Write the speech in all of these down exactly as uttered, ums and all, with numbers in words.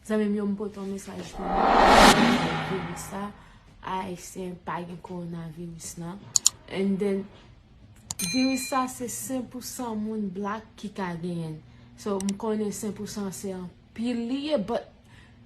Zanmi m yo, m pote yon mesaj pou nou. Viris sa, Ayisyen pa gen kowonaviris nan. And then, viris sa se sen pou san moun black ki ka genyen l. So, m konnen sen pou san se anpil li ye, but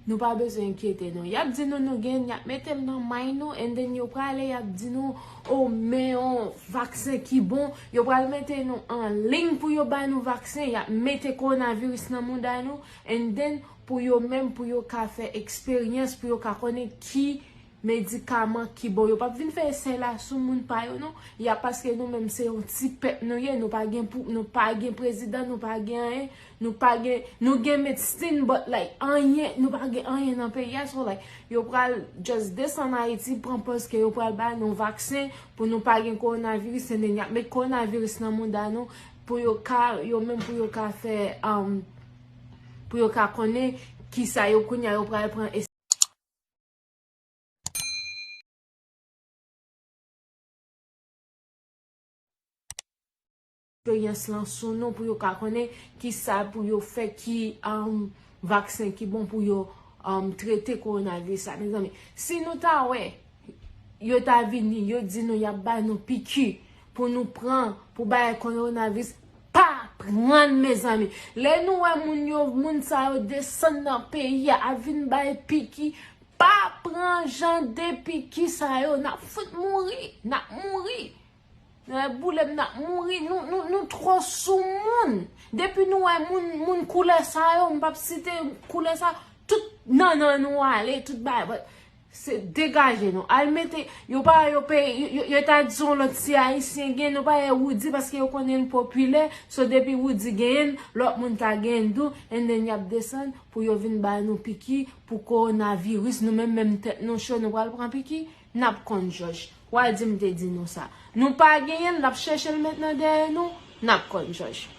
nou pa bezwen enkyete nou. Y ap di nou nou genyen l, y ap mete l nan may nou, and then yo prale, y ap di nou, oh, men yon vaksen ki bon. Yo pral mete nou an liy pou yo ba nou vaksen, y ap mete kowonaviris nan mouda nou, and then pou yo menm, pou yo ka fè eksperyans, pou yo ka konnen ki medikaman ki bon. Yo p ap vin fè esèy la sou moun pa yo, non. Y ap, paske nou menm se yon ti pèp nou ye, nou pa gen pou, nou pa gen prezidan, nou pa gen anyen, nou pa gen, nou gen medsin, but, like, anyen, nou pa gen anyen nan peyi a, so, like, yo pral just desann Ayiti, pran pòz ke yo pral ba nou vaksen pou nou pa gen kowonaviris, and then y ap met kowonaviris nan mouda nou, pou yo ka, yo menm pou yo ka fè, um, pou yo ka konnen kisa yo kounye a yo pral pran eksperyans lan sou nou, pou yo ka konnen kisa pou yo fè, ki, um, vaksen ki bon pou yo, um, trete kowonaviris la. Mezanmi, si nou ta wè, yo ta vini, yo di nou y ap ba nou piki pou nou pran, pou bay kowonaviris, pa pran l, mezanmi. Lè nou wè moun yo, moun sa yo desann nan peyi a, ap vin bay piki, pa pran jan de piki sa yo, n ap fout mouri, n ap mouri. Nan boule m, n ap mouri, nou, nou, nou twò sou moun. Depi nou wè moun, moun koulè sa yo, m p ap site koulè sa, tout nannan nou ale, tout bagay. But se degaje nou. Al mete, yo pa, yo pe, yo, yo, yo ta di yon lòt si Ayisyen gen, nou pa wè Roody paske yo konnen l popilè. So depi Roody genyen l, lòt moun ka genyen l tou, and then y ap desann pou yo vin ba nou piki pou kowonaviris. Nou menm, menm tèt nou cho, nou pral pran piki, n ap konn jòj. W a di m te di nou sa. Nou pa genyen l, n ap chèche l met nan dèyè nou, n ap konn jòj.